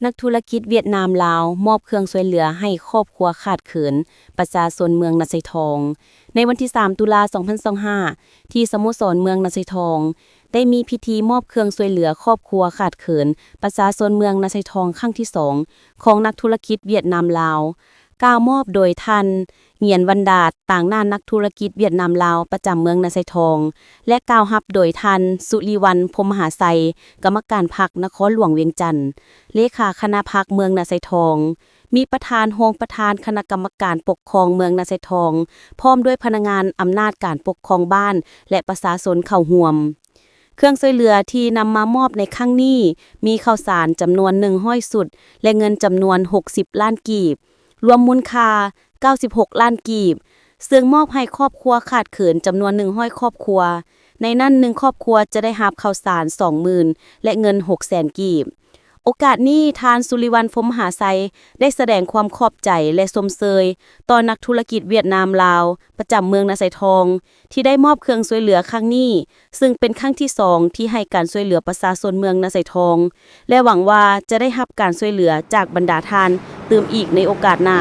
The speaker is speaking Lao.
ນັກທຸລະກິດຫວຽດນາມ-ລາວ ມອບເຄື່ອງຊ່ວຍເຫຼືອໃຫ້ຄອບຄົວຂາດເຂີນ ປະຊາຊົນເມືອງນາຊາຍທອງ. ໃນວັນທີສາມ ຕຸລາ ສອງພັນຊາວຫ້າ ທີ່ສະໂມສອນເມືອງນາຊາຍທອງ ໄດ້ມີພິທີມອບເຄື່ອງຊ່ວຍເຫຼືອຄອບຄົວຂາດເຂີນ ປະຊາຊົນເມືອງນາຊາຍທອງຄັ້ງທີສອງ ຂອງນັກທຸລະກິດຫວຽດນາມ-ລາວ. ກ່າວມອບໂດຍທ່ານ ຫງຽນວັນດາດ ຕາງໜ້ານັກທຸລະກິດຫວຽດນາມ-ລາວ ປະຈຳເມືອງນາຊາຍທອງ ແລະ ກ່າວຮັບໂດຍທ່ານ ສຸລິວັນ ພົມມະຫາໄຊ ກຳມະການພັກນະຄອນຫຼວງວຽງຈັນ, ເລຂາຄະນະພັກເມືອງນາຊາຍທອງ, ມີປະທານ, ຮອງປະທານຄະນະກຳມະການປົກຄອງເມືອງນາຊາຍທອງ ພ້ອມດ້ວຍພະນັກງານອຳນາດການປົກຄອງບ້ານ ແລະ ປະຊາຊົນເຂົ້າຮ່ວມ. ເຄື່ອງຊ່ວຍເຫຼືອທີ່ນຳມາມອບໃນຄັ້ງນີ້ ມີເຂົ້າສານຈຳນວນໜຶ່ງຮ້ອຍຊຸດ ແລະ ເງິນຈຳນວນຫົກສິບລ້ານກີບ, ລວມມູນຄ່າເກົ້າສິບຫົກລ້ານກີບ, ເຊິ່ງມອບໃຫ້ຄອບຄົວຂາດເຂີນຈຳນວນໜຶ່ງຮ້ອຍຄອບຄົວ. ໃນນັ້ນ ໜຶ່ງຄອບຄົວຈະໄດ້ຮັບເຂົ້າສານສອງໝື່ນ ແລະ ເງິນຫົກແສນກີບ. ໂອກາດນີ້ ທ່ານ ສຸລິວັນ ພົມມະຫາໄຊ ໄດ້ສະແດງຄວາມຂອບໃຈ ແລະ ຊົມເຊີຍຕໍ່ນັກທຸລະກິດຫວຽດນາມ-ລາວ ປະຈຳເມືອງນາຊາຍທອງ ທີ່ໄດ້ມອບເຄື່ອງຊ່ວຍເຫຼືອຄັ້ງນີ້, ເຊິ່ງເປັນຄັ້ງທີສອງທີ່ໃຫ້ການຊ່ວຍເຫຼືອປະຊາຊົນເມືອງນາຊາຍທອງ ແລະ ຫວັງວ່າຈະໄດ້ຮັບການຊ່ວຍເຫຼືອຈາກບັນດາທ່ານຕື່ມອີກໃນໂອກາດໜ້າ.